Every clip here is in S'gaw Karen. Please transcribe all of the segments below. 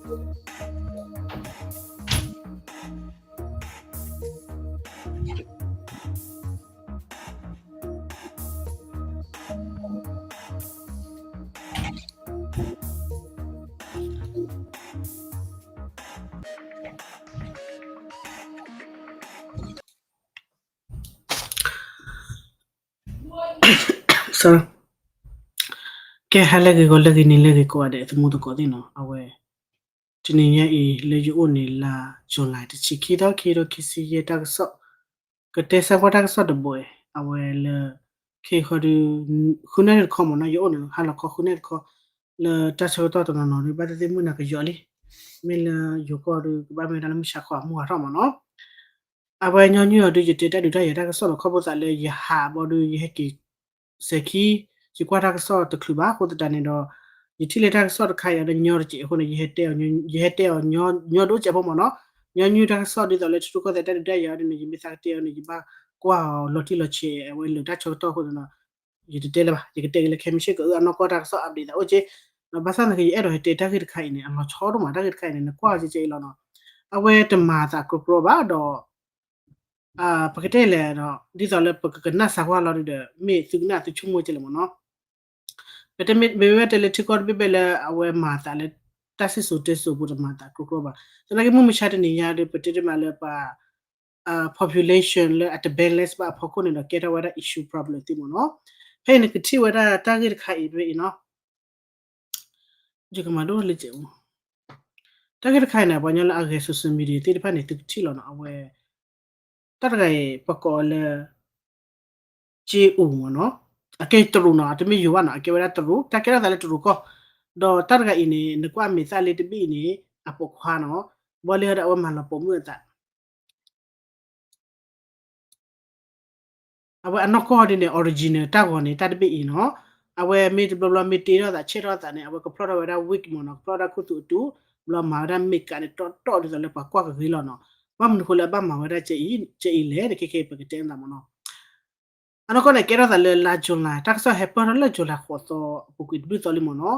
ကဲ ဟါလၢအဂ့ၤ ဂီၤလၢအဂ့ၤ နံၤလၢအဂ့ၤ ကိးဂၤဒဲး သမူသကိးသ့ၣ်နီၤ အဝဲ တနံၤညါအံၤ လၢယအိၣ်န့ၣ် လါ July တဆံခံသီ ခံကထိခံဆံယဲၢ် တၢ်ကစီၣ် ကတဲဆၢကွၢ်တၢ်ကစီၣ်တဘိ အဝဲလၢ ခဲအံၤဃီဒီး ဃုနၣ်ရံၣ်တခီမ့ၢ်နီၤ ယအိၣ်န့ၣ် ဟါလီၤခီဃုနၣ်ရံၣ်တခီ လၢတၢ်ဆၢကတီၢ်တနီၤနီၤဒီး ဘၣ်သ့ၣ်သ့ၣ်မုၢ်နၤကယီၤလံ မ့ၢ်လၢယိၤကီၢ်ဒီး ကဘၣ်မ့ၢ်ဝဲဒၣ်လၢမုၢ်ဆါခီအမုၢ်ဂၤထီၣ်မ့ၢ်နီၤ အဝဲညီနုၢ်အီၤဒုး ယတဲတၢ်ဒုးတၢ်ယၤတၢ်ကစီၣ်ဒီး ခီဖျိသးလၢယဟးဘီဒီး ယဟဲက့ၤ စဲၤခံ ယကွၢ်တၢ်ကစီၣ်တချုးဘၣ် အဃိသတးန့ၣ်ဒီး ယထံၣ်လၢတၢ်ကစီၣ်တခါအံၤအီၤဒီး ညီတစဲးအဃိန့ၣ် ယဟဲတဲအီၤ ညီဒိၣ်စဲးဖိမ့ၢ်နီၤ ညီနုၢ်တၢ်ကစီၣ်ဒ်သိးလၢထူထူကီၢ်သဲးတၢ်ဒုးတၢ်ယၤအီၤန့ၣ် ယမ့ၢ်သးကတဲအီၤန့ၣ် ယဘၣ်ကွၢ်အီၤလီၤတံၢ်လီၤဆဲး အဝဲလၢတၢ်ဆၢကတီၢ်အဃိန့ၣ်ဒီး ယတတဲလၢၤဘၣ် ယကတဲက့ၤလၢခဲမုၢ်ဆ့ၣ်ကအုၣ်အနီၢ်ကီၢ်တၢ်ကစီၣ် update သးအိၣ်က့ ဘၣ်ဆၣ်သနာ်က့ ယအဲၣ်ဒိးဟဲတဲတၢ်ဂ့ၢ်တခါအံၤန့ၣ် အလီၤဆီဒိၣ်မး တၢ်ဂ့ၢ်တခါအံၤန့ၣ် နကွၢ်အီၤကဲကဲအံၤလီၤနီၤ အဝဲတမၤသးကြီကြီဘၣ်ဒီး ပကတဲလဲၣ်ဒီး ဒ်သိးလၢပကကနၣ်စၢ်ကွၢ်လီၤဒုးဒီး မ့ၢ်သုကနၣ်သုဆိကမိၣ်ကဲလဲၣ်မ့ၢ်နီၤ ပတဲမ့ၢ်ဝဲတဲလၢထံကီၢ်တဘ့ၣ်ဘ့ၣ်လၢအဝဲမၤသးလၢ တၢ်စံၣ်စိၤတဲစိၤပူၤတမၤသးကြီကြီဘၣ် သနာ်က့မုၢ်မဆါတနံၤညါဒီး ပတဲတမးလၢပှၤ population လၢအတ balance ဘၣ်အဖီခိၣ်န့ၣ်ဒီး ကဲထီၣ်ဝဲဒၣ် issue problem သ့မ့ၢ်နီၤ ဖဲအံၤနကထံၣ်ဝဲဒၣ်တၢ်ဂ့ၢ်တခါအံၤဖဲအံၤနီၤ ယကမၤဒိၣ်လၢကဲး တၢ်ဂ့ၢ်တခါအံၤန့ၣ် ပှၤကညီလၢအဂဲၤ social media သ့ၣ်တဖၣ်န့ၣ် သုကထံၣ်လီၤနီၤ အဝဲ တၢ်တဂၤအံၤ ပကိးလၢ ကၠ့အိၣ်မ့ၢ်နီၤ အကဲတရူးနီၤ အတမ့ၢ်ယိၤဘၣ်နီၤ အကဲဝဲဒၣ်တရူး တၢ်ကဲထီၣ်သးလၢတရူးကီၢ် ဒီးတၢ်တဂၤအံၤန့ၣ် နကွၢ်မ့ၢ်သၣ်လၢတဘ့ၣ်အံၤန့ၣ် အပိာ်ခွါနီၤ ဘီလၢဟဲဒီးအဝဲမၤလီၤပိာ်မုၣ်အသး အဝဲအနီၢ်ကီၢ်ဒ်န့ၣ် original တၢ်ဂီၤန့ၣ် တၢ်တဘ့ၣ်အံၤနီၤ အဝဲမ့ၢ်တဘျီဘျီမ့ၢ်တ့ထီၣ်သး ဆဲးထီၣ်သးန့ၣ် အဝဲကဖျီၣ်ထီၣ်ဝဲဒၣ် wig မ့ၢ်နီၤ ကဖျီၣ်ဝဲဒၣ်ခူသူၣ်အတူး ဘျီမၤဝဲဒၣ် makeup န့ၣ် တီတီဒ်သိးလၢပှၤကွၢ်ကဂ့ၤလီၤနီၤ ဘၣ်မနုၤဃိလၢအဘၣ်မၤဝဲဒၣ် ကဲအံၤလဲၣ်န့ၣ် ခဲခဲပကတဲသးမ့ၢ်နီၤ အနီၢ်ကီၢ်န့ၣ် ကဲထီၣ်သးလၢလါ July တၢ်ကစီၣ်ဟဲပၢၢ်ထီၣ်လၢ July ဃိးသီ အပူၤကွံာ်တဘျုးသီလံမ့ၢ်နီၤ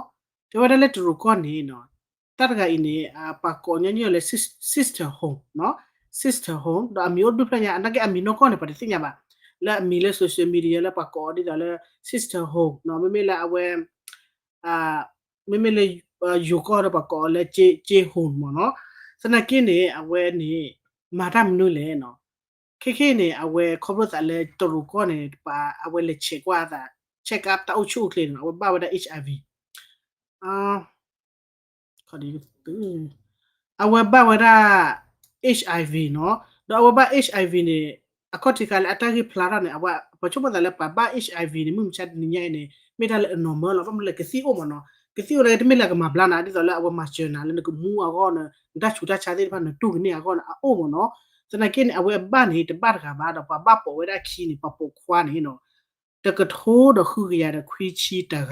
တဲဝဲဒၣ်လၢတရူးကီၢ်န့ၣ်နီၤ တၢ်တဂၤအံၤန့ၣ် ပှၤကိးညီနုၢ်အီၤလၢ sister home နီၤ sister home ဒီးအမံၤအိၣ်တဘျုးဖျၢၣ်ညါ အနာ်က့အမံၤနီၢ်ကီၢ်န့ၣ် ပှၤတသ့ၣ်ညါဘၣ် လၢအမံၤလၢ social media လၢပှၤကိးအီၤဒ်သိးလၢ sister home နီၤ မ့မ့ၢ်လၢအဝဲ မ့မ့ၢ်လၢ ယိၤကီၢ်ဒီးပှၤကိးအီၤလၢ ကၠ့ home မ့ၢ်နီၤ သနာ်က့န့ၣ် အဝဲန့ၣ် မၤတၢ်မနုၤလဲၣ်နီၤ ခဲခဲန့ၣ် အဝဲခီဖျိသးလၢတရူးကီၢ်န့ၣ် ပှၤအဝဲလဲၤ check ကွၢ်အသး check up တၢ်အိၣ်ဆူၣ်အိၣ်ချ့န့ၣ် အဝဲဘၣ်ဝဲဒၣ် HIV အဝဲဘၣ်ဝဲဒၣ် HIV နီၤ ဒီးအဝဲဘၣ် HIV န့ၣ် အခီၣ်ထံးခါလၢအတၢ်ဂ့ၢ်ဖျါထီၣ်န့ၣ် အဝဲပှၤဆိကမိၣ်သးလၢပှၤဘၣ် HIV န့ၣ် မုၢ်မဆါတနံၤညါအံၤန့ၣ် မ့ၢ်တၢ်လၢအ normal လီၤ ဘၣ်မနုၤလဲၣ် ကသံၣ်အိၣ်မ့ၢ်နီၤ ကသံၣ်အိၣ်န့ၣ် တမ့ၢ်လၢအကမၤဘျါနၤ ဒ်သိးလၢအဝဲမၤစၢၤနၤလၢနကမူအဂီၢ်န့ၣ် နတၢ်ဆူးတၢ်ဆါသ့ၣ်တဖၣ်န့ၣ် တူၢ်ကန့ၢ်အဂီၢ်န့ၣ် အအိၣ်မ့ၢ်နီၤ သနာ်က့န့ၣ် အဝဲအဘၣ်န့ၣ် တဘၣ်တဂၤဘၣ်ဒီး ပှၤဘၣ်ပိာ်ဝဲဒၣ်ခံန့ၣ် ပှၤပိာ်ခွါန့ၣ်နီၤ တကထိဒီးဃုကယၤဒီးခွံဆံတဂၤ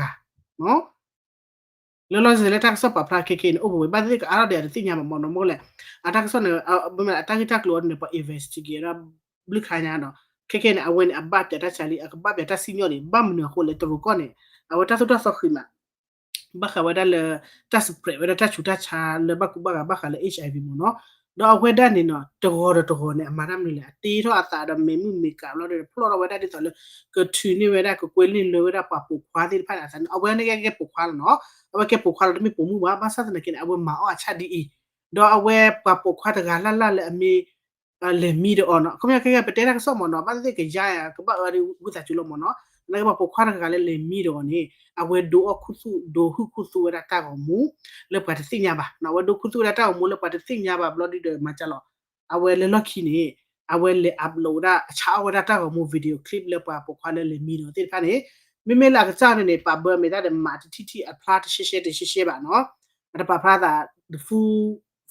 လၢလီၤစဲၤလၢတၢ်ကစီၣ်ပာ်ဖျါခဲခဲအံၤန့ၣ် အိၣ်ပဝဲ ဘၣ်သ့ၣ်သ့ၣ်ကအါထီၣ်ဒီးတသ့ၣ်ညါဘၣ်မ့ၢ်နီၤ မ့ၢ်လဲၣ် အတၢ်ကစီၣ်န့ၣ် မ့မ့ၢ်အတၢ်ဂ့ၢ်တၢ်ကျိၤအီၤန့ၣ် ပှၤ investigate ဒၣ်ဘျုးခါညါဒီး ခဲခဲန့ၣ် အဝဲန့ၣ် အဘၣ်ပျးတၢ်ဆါလံ အကဘၣ်ပျးတၢ်စံၣ်ညီၣ်လံ ဘၣ်မနုၤအဃိလဲၣ် တရူးကီၢ်န့ၣ် အဝဲတၢ်သိၣ်တၢ်သီဃံးမး ဘၣ်ဃးဝဲဒၣ်လၢ တၢ် spread ဝဲဒၣ်တၢ်ဆူးတၢ်ဆါလၢဘၣ်ကူဘၣ်ဂာ်ဘၣ်ဃးလၢ HIV မ့ၢ်နီၤ ဒီးအဝဲဒၣ်န့ၣ်နီၤ တဂီၤဒီးတဂီၤန့ၣ် အမၤတၢ်မနုၤလဲၣ် အတ့ထီၣ်အသးဒီးမဲာ်မုၢ်မဲာ်ကးဘျီဒီး ဖျီၣ်ထီၣ်ဝဲဒၣ်ဒ်သိးလၢ ကထုးန့ၢ်ဝဲဒၣ် ကကွဲလ့ၢ်လၢဝဲဒၣ်ပှၤပိာ်ခွါသ့ၣ်တဖၣ်န့ၣ် အသးန့ၣ် အဝဲန့ၣ်ကဲကဲပိာ်ခွါလီၤနီၤ အဝဲကဲပိာ်ခွါလီၤ တမ့ၢ်ပိာ်မုၣ်ဘၣ် ဘၣ်ဆၣ်သနာ်က့န့ၣ် အဝဲမၤအီၣ်အဆၣ်ဒ်အံၤ ဒီးအဝဲပှၤပိာ်ခွါတဂၤလၢ်လၢ်လၢအမ့ၢ် လဲၤမံဒီးအီၤနီၤ ခီပညီခဲကဲပတဲတၢ်ကစီၣ်မ့ၢ်နီၤ ဘၣ်သ့ၣ်သ့ၣ်ကယါယါ ကဘၣ်အၢဒ်ဝံသးစူၤလီၤမ့ၢ်နီၤ သနာ်က့ပှၤပိာ်ခွါတဂၤလၢလဲၤမံဒီးအီၤန့ၣ် အဝဲဒိးအီၣ်ခူသူၣ် ဒိးဟုၣ်ခူသူၣ်ဝဲဒၣ်တၢ်ဂီၤမူ လၢပှၤတသ့ၣ်ညါဘၣ်နီၤ အဝဲဒိးခူသူၣ်ဝဲဒၣ်တၢ်ဂီၤမူလၢပှၤတသ့ၣ်ညါဘၣ်ဘျီဒုဒီးမၤကလီၤ အဝဲလၢလီၢ်ခံန့ၣ် အဝဲလဲၤ upload ဝဲဒၣ် အဆါအီၣ်ဝဲဒၣ်တၢ်ဂီၤမူ video clip လၢပှၤပိာ်ခွါလၢလဲၤမံဒီးသ့ၣ်တဖၣ်န့ၣ် မ့မ့ၢ်လၢအကစၢ်န့ၣ်န့ၣ် ပာ်ဘၢအမဲာ်တၢ်ဒီးမၤတထံၣ်ထံၣ်အဖျါတရှဲရှဲတရှဲရှဲဘၣ်နီၤ အတပာ်ဖျါသး the full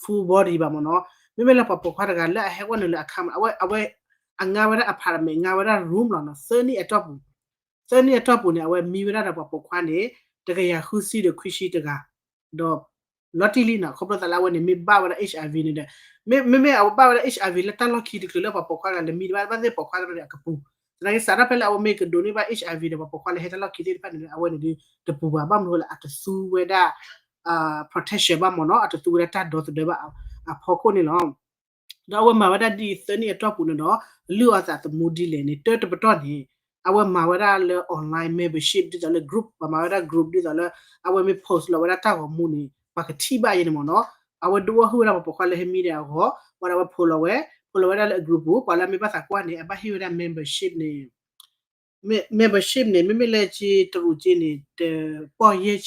full body ဘၣ်မ့ၢ်နီၤ မ့မ့ၢ်လၢပှၤပိာ်ခွါတဂၤလၢအဟဲဝဲနုာ်လၢအခါမး အဝဲ အဝဲ အငါဝဲဒၣ် apartment ငါဝဲဒၣ် room လီၤနီၤ သၢနံၣ်အတီၢ်ပူၤ သၢနံၣ်အတီၢ်ပူၤန့ၣ် အဝဲမံဝဲဒၣ်ဒီးပှၤပိာ်ခွါန့ၣ် တကယၤဃုဆံဒီးခွံဆံတဂၤ ဒီး လီၤတံၢ်လံနီၤ ခီဖျိသးလၢအဝဲန့ၣ် မ့ၢ်ဘၣ်ဝဲဒၣ် HIV န့ၣ်ဒီး မ့မ့ၢ်အဝဲဘၣ်ဝဲဒၣ် HIV လၢတၢ်လီၢ်ခံတချုးလၢပှၤပိာ်ခွါတဂၤလဲၤမံတဘၣ် ဘၣ်သ့ၣ်ပိာ်ခွါတဂၤန့ၣ် အကပူၤ သနာ်က့စးထီၣ်ဖဲလၢအဝဲမ့ၢ်ကဒိးန့ၢ်ဘၣ် HIV ဒီးပှၤပိာ်ခွါလၢဟဲတၢ်လီၢ်ခံသ့ၣ်တဖၣ်န့ၣ် အဝဲန့ၣ်ဒီး တပူၤဘၣ် ဘၣ်မနုၤဃိလၢအတသူဝဲဒၣ် protection ဘၣ်မ့ၢ်နီၤ, အတသူဝဲဒၣ်တၢ်ဒီသဒၢဘၣ်အဖီခိၣ်န့ၣ်လီၤ. ဒီးအဝဲမၤဝဲဒၣ်ဒ်အံၤသၢနံၣ်အတီၢ်ပူၤန့ၣ်ဒီး လုၢ်အီၣ်သးသမူဒ်လဲၣ်န့ၣ် တၢတပတီၢ်န့ၣ် အဝဲမၤဝဲဒၣ်လၢ online membership ဒ်သိးလၢ group ပှၤမၤဝဲဒၣ် group ဒ်သိးလၢ အဝဲမ့ၢ် post လီၤဝဲဒၣ်တၢ်ဂီၤမူန့ၣ် ပှၤကထံၣ်ဘၣ်ယဲန့ၣ်မ့ၢ်နီၤ. အဝဲဒုးအိၣ်ဟုၣ်ဝဲဒၣ်ပှၤပိာ်ခွါလၢဟဲမံဒီးအဂီၢ် ဝဲဒၣ်အဝဲဖိးလီၤဝဲ ဖိးလီၤဝဲဒၣ်လၢအ group ပူၤ ပှၤလၢအမ့ၢ်ဘၣ်သးကွၢ်န့ၣ် အဘၣ်ဟ့ၣ်ဝဲဒၣ် membership န့ၣ် membership န့ၣ် မ့မ့ၢ်လၢက့တရူးက့န့ၣ် တပီၢ်ယဲၢ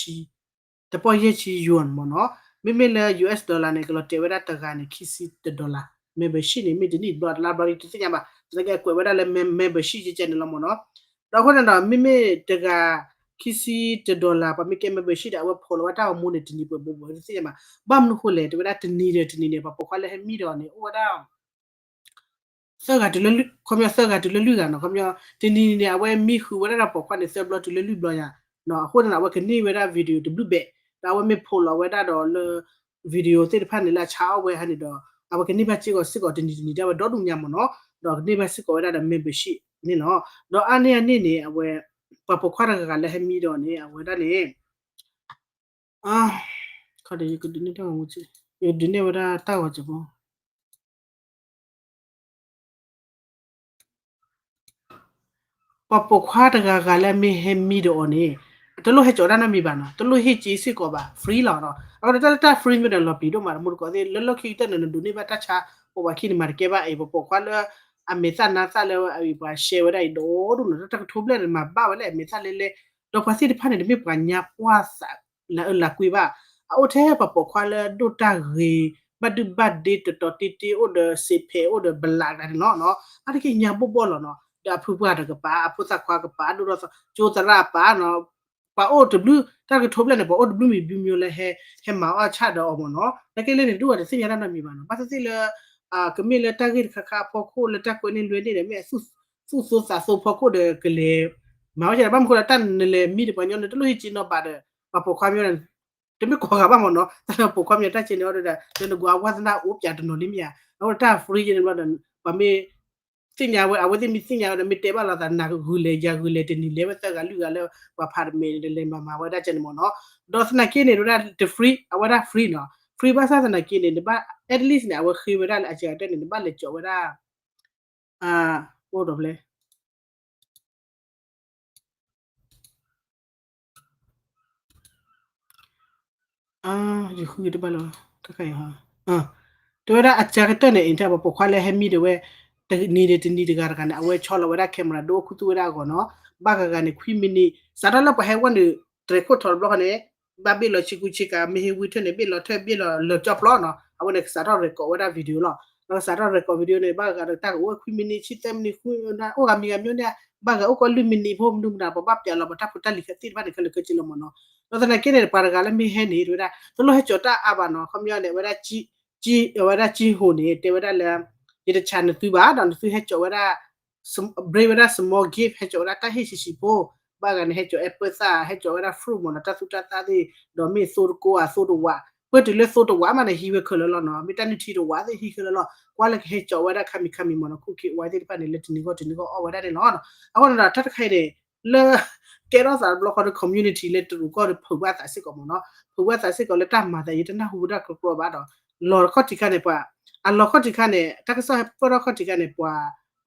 ်ဆံ yuan မ့ၢ်နီၤ. မ့မ့ၢ်လၢ US dollar န့ၣ် ကလီၤတဲာ်ဝဲဒၣ်တဂၤန့ၣ် ခံဆံတ dollar. membership န့ၣ် မ့ၢ်တနံၣ်တဘျီတလါဘျီဒ်တသ့ၣ်ညါဘၣ်, သနာ်က့အကွဲးဝဲဒၣ်လၢ membership ကဲကဲန့ၣ်လီၤမ့ၢ်နီၤ. ဒီးအဃိန့ၣ်ဒီး မ့မ့ၢ်တဂၤ ခံဆံတ dollar ပှၤမ့ၢ်ကဲ membership ဒီး အဝဲဖိးလီၤဝဲတၢ်ဂီၤမူန့ၣ် တနံၤပှဲၤဘိဘိတသ့ၣ်ညါဘၣ်. ဘၣ်မနုၤဃိလဲၣ် တဲဝဲဒၣ်တနံၤဒီးတနံၤန့ၣ် ပှၤပိာ်ခွါလၢဟဲမံဒီးန့ၣ် အိၣ်ဝဲဒၣ် သၢဂၤတုၤလၢလွံၢ်, ခီပညီသၢဂၤတုၤလၢလွံၢ်ဂၤနီၤ, ခီပညီ တနံၤန့ၣ် အဝဲမံဃုာ်ဝဲဒၣ်ဒီးပိာ်ခွါန့ၣ် သၢဘျီတုၤလၢလွံၢ်ဘျီညါ, အဃိန့ၣ် အဝဲကန့ၢ်ဝဲဒၣ် video တဘျုးဘဲး, ဒီးအဝဲမ့ၢ်ဖိးလီၤဝဲဒၣ်ဒီးလၢ video သ့ၣ်တဖၣ်န့ၣ်လၢအဆါအီၣ်ဝဲဟါန့ၣ်ဒီး အဝဲကန့ၢ်ဘၣ်စ့ၢ်ကီးစ့ၢ်ကီးတနံၤတနံၤဒၣ်ဝဲဒီဒူၣ်ညါမ့ၢ်နီၤ, ဒီးကန့ၢ်ဘၣ်စ့ၢ်ကီးဝဲဒၣ်ဒီး membership န့ၣ်လီၤ. ဒီးအါန့ၢ်အန့ၣ်န့ၣ် အဝဲ ပှၤပိာ်ခွါတဂၤဂၤလၢဟဲမံဒီးန့ၣ် အဝဲဒၣ်န့ၣ် ခီဒီး ယကဒုးနဲၣ်တၢ်ဂီၤမူ, ယကဒုးနဲၣ်ဝဲဒၣ်တၢ်ဂီၤစ့ၢ်ဖိ ပှၤပိာ်ခွါတဂၤဂၤလၢအမ့ၢ်ဟဲမံဒီးအီၤန့ၣ် တလိၣ်ဟဲကၠီးတၢ်နီတမံၤဘၣ်နီၤ, တလိၣ်ဟ့ၣ်က့ၤစ့ၢ်ကီးဘၣ်, free လီၤနီၤ. အဃိဒီးတၢ်လၢတၢ် free မ့ၢ်ဒီးလီၤပျံၤဒိၣ်မး တမူတကိးသ့ၣ် လၢလီၢ်ခံကတၢၢ်န့ၣ် နဒိးန့ၢ်ဘၣ်တၢ်ဆါ ပိာ်ပှၤခံန့ၣ်မၤတကဲဘၣ်အံၤ, ပှၤပိာ်ခွါလၢ အမဲာ်သၣ်နါသၣ်လၢအံၤ ပှၤ share ဝဲဒၣ်အံၤ ဒီဒူၣ်နီၤ, တၢ်ကထိဘျဲၣ်န့ၣ် မၤဘၣ်ဝဲလၢအမဲာ်သၣ်လဲလဲ, ဒီးပှၤသ့ၣ်တဖၣ်န့ၣ် တမ့ၢ်ပှၤညါပှၢ်သး လၢအလၢကွံဘၣ်, အအိၣ်ထဲပှၤပိာ်ခွါလၢဒိၣ်တၢ်ဂ့ၤ ဘၣ်ဒုဘၣ်ဒ့ တတီၤတ့တ့ အိၣ်ဒီးစ့းဖဲး အိၣ်ဒီးဘလးတဂၤန့ၣ်လီၤနီၤ, အါတက့ၢ်ညါဘိၣ်ဘီၣ်လီၤနီၤ, ဒီးအဖုပှၢ်တကပၤ အဖိသၣ်ခွါကပၤ ဒိၣ်ဒီးကၠိသရၣ်ပၤနီၤ, ပှၤအိၣ်တဘျုး တၢ်ကထိဘျဲၣ်န့ၣ် ပှၤအိၣ်တဘျုးမံၤဘျုးမံၤလၢ ဟဲမၤအီၣ်ဆၣ်ဒီးအီၤမ့ၢ်နီၤ, နာ်က့လၢန့ၣ် ဒိၣ်ဝဲတသ့ၣ်ညါတၢ်နီတမံၤဘၣ်နီၤ, ဘၣ်သ့ၣ်သ့ၣ်လၢ ကမ့ၢ်လၢတၢ်ဂ့ၢ်တခါခါအဖီခိၣ်လၢတၢ်ကွဲန့ၢ်လွဲန့ၢ်ဒီး မ့ၢ်အသူၣ်သူၣ်သးသိဖီခိၣ်ဒီး ကလဲၤ မၤဝဲကဲ ဘၣ်မနုၤဃိဒီး တၢ်နလဲၤမံဒီးပှၤကညီန့ၣ် တလိၣ်ဟ့ၣ်က့ၤနီၤဘၣ်ဒီး ပှၤပိာ်ခွါမ့ၢ် တမ့ၢ်ကိးဂၤဘၣ်မ့ၢ်နီၤ, တၢ်လၢပိာ်ခွါမ့ၢ်တၢ်ကဲန့ၣ်အီၤဒီး လၢနကွၢ်အဝါသနာအိၣ်ပၠးတနီၤလံမ့ၢ်ဧါ, အဃိဒီးတၢ် free ကဲန့ၣ်ဘျီဒီး ပှၤမ့ၢ် သ့ၣ်ညါဝဲ အဝဲသ့ၣ်မ့ၢ်သ့ၣ်ညါဝဲဒီး မ့ၢ်တဲဘၣ်လိာ်သးနၤဂုာ်လဲၤယၤဂုာ်လဲၤ တနံၤလဲၤဝဲသၢဂၤလွံၢ်ဂၤလၢ ပှၤဖးတမဲာ်န့ၣ် တလဲၤမၤမၤဝဲဒၣ်ကဲန့ၣ်မ့ၢ်နီၤ, ဒီးသနာ်က့န့ၣ် ဝဲဒၣ်တ free အဝဲဒၣ် free နီၤ, free ဘၣ်ဆၣ်သနာ်က့န့ၣ် နဘၣ် at least န့ၣ် အဝဲဃ့ဝဲဒၣ်လၢအစှၤကတၢၢ်န့ၣ် နဘၣ်လဲၤကၠီးဝဲဒၣ် အိၣ်ဒီးဖျဲ ယဃုတဘၣ်လၢၤဘၣ်, တခါအံၤဟီ, တဲဝဲဒၣ်အစှၤကတၢၢ်န့ၣ် အံၤထဲပှၤပိာ်ခွါလၢဟဲမံဒီးဝဲ တနံၤဒီးတနံၤတဂၤတဂၤန့ၣ် အဝဲဆီလီၤဝဲဒၣ် camera ဒိအိၣ်ခူသူၣ်ဝဲဒၣ်အဂီၢ်နီၤ, ဘၣ်ဂၤဂၤန့ၣ် ခွံမံးနံး စးထီၣ်လၢပှၤဟဲဝဲနုာ် တြဲၤခိၣ်ထီၣ်တဘျီဃီန့ၣ် ဘၣ်ဘ့ၣ်လီၤဆံကူဆံကၤ မ့ၢ်ဟ့ၣ်ဝံထၢၣ်န့ၣ် ဘ့ၣ်လီၤထၢၣ်ဘ့ၣ်လီၤလၢာ်ကၠီပျီနီၤ, အဝဲန့ၣ်ကစးထီၣ် record ဝဲဒၣ် video လီၤ, ဒီးကစးထီၣ် record video န့ၣ် ဘၣ်ဂၤဒီးတၢ်ကအိၣ်ခွံမံးနံး ဆံသၢမံးနံး ဃု အိၣ်ဂၤမံၤဂၤမံၤန့ၣ် ဘၣ်ဂၤအိၣ်ကီးလွံၢ်မံးနံးဖိ မနုၤမတၤ ပှၤဘၣ်ပျးလီၤပှၤတၢ်ဖိတၢ်လံၤခဲသ့ၣ်တဖၣ်န့ၣ် ခဲလၢာ်ခဲဆ့လီၤမ့ၢ်နီၤ, ဒီးသနာ်က့န့ၣ် ပှၤတဂၤလၢမ့ၢ်ဟဲန့ၣ် တဲဝဲဒၣ် တလိၣ်ဟဲကၠီၤတၢ်အါဘၣ်နီၤ, ခီပညီန့ၣ် အဝဲဒၣ် ကၠံဟူးန့ၣ် တဲဝဲဒၣ်လၢ ယတဆးနသုဘၣ် ဒီးနသုဟဲကၠီၤဝဲဒၣ် ဘြ့ဝဲဒၣ် small gift ဟဲကၠီၤဝဲဒၣ်တၢ်ဟ့ၣ်ဆံးဆံးဖိ, ဘၣ်ဂၤန့ၣ် ဟဲကၠီၤ apple သၣ် ဟဲကၠီၤဝဲဒၣ် fruit မ့ၢ်နီၤ, တၢ်သူတၢ်သၣ်သ့ၣ်, ဒီးမ့ၢ်သိတကိးဧါ သိတဝး, ပှဲၤတုၤလၢသိတဝးမးန့ၣ် ဟံးဝဲခဲလၢာ်လီၤနီၤ, မ့ၢ်တၢ်နုၢ်ထံတဝးသ့ၣ်ဟံးခဲလၢာ်လီၤ, ကွၢ်လၢကဟဲကၠီၤဝဲဒၣ်ခါမံၤခါမံၤမ့ၢ်နီၤ, ခိၣ်ခံးဝါသ့ၣ်တဖၣ်န့ၣ် လၢတနံၤဂီၢ်တနံၤဂီၢ်အီၣ်ဝဲဒၣ်န့ၣ်လီၤ. အဃိန့ၣ်ဒီး တၢ်တခါအံၤန့ၣ် လၢ ကဲထီၣ်သးတဘျီဃီဒီး community လၢတရူးကီၢ်ဒီး ဖုးဘၣ်သးစ့ၢ်ကီးမ့ၢ်နီၤ, ဖုးဘၣ်သးစ့ၢ်ကီးလၢတၢ်မၤသး ယတနၢ်ဟူဝဲဒၣ်ကြီကြီဘၣ်ဒီး လီၤခီၣ်ထံးခါန့ၣ် ပှၤ အလီၤခီၣ်ထံးခါန့ၣ် တၢ်ကစီၣ်ဟဲပၢၢ်ထီၣ်ခီၣ်ထံးခါန့ၣ် ပှၤ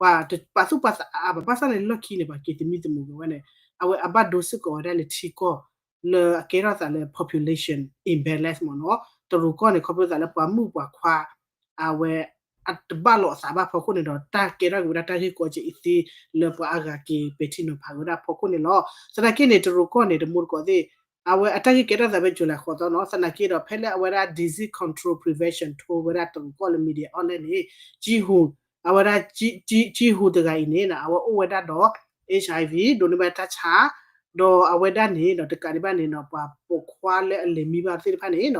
ပှၤတပာ်သူၣ်ပာ်သးအါဘၣ် ဘၣ်ဆၣ်န့ၣ်လီၢ်ခံန့ၣ် ပှၤက့ၤသမံသမိးက့ၤဝဲန့ၣ် အဝဲအဘၣ်ဒိစ့ၢ်ကီးဝဲဒၣ်လၢထံကီၢ် လၢအကဲထီၣ်သးလၢ population imbalance မ့ၢ်နီၤ, တရူးကီၢ်န့ၣ် ခီဖျိသးလၢပှၤမုၣ်ပှၤခွါ အဝဲ အတဘၣ်လိာ်အသးဘၣ်ဖီခိၣ်န့ၣ်ဒီး တၢ်ကဲထီၣ်က့ၤဝဲဒၣ်တၢ်ဂ့ၢ်ကီကဲအံၤသ့ လၢပှၤအါဂၤက့ၤပဲာ်ထံနီၤဖးဝဲဒၣ်ဖီခိၣ်န့ၣ်လီၤ. သနာ်က့န့ၣ် တရူးကီၢ်န့ၣ် တမူတကိးသ့ၣ် အဝဲအတၢ်ဂ့ၢ်ကဲထီၣ်သးဖဲ July ဃိးသီနီၤ, သနာ်က့ဒီး ဖဲလၢအဝဲဒၣ် disease control prevention ထိဝဲဒၣ်တရူးကီၢ်လၢ media outlet န့ၣ် ကၠံဟူး အဝဲဒၣ် ကၠံဟူးတဂၤအံၤန့ၣ် အဝဲအိၣ်ဝဲဒၣ်ဒီး HIV ဒိးန့ၢ်ဘၣ်တၢ်ဆါ ဒီးအဝဲဒၣ်န့ၣ်ဒီး တကးဒံးဘၣ်န့ၣ်ဒီး ပှၤပိာ်ခွါလၢအလဲၤမံဘၣ်သ့ၣ်တဖၣ်န့ၣ်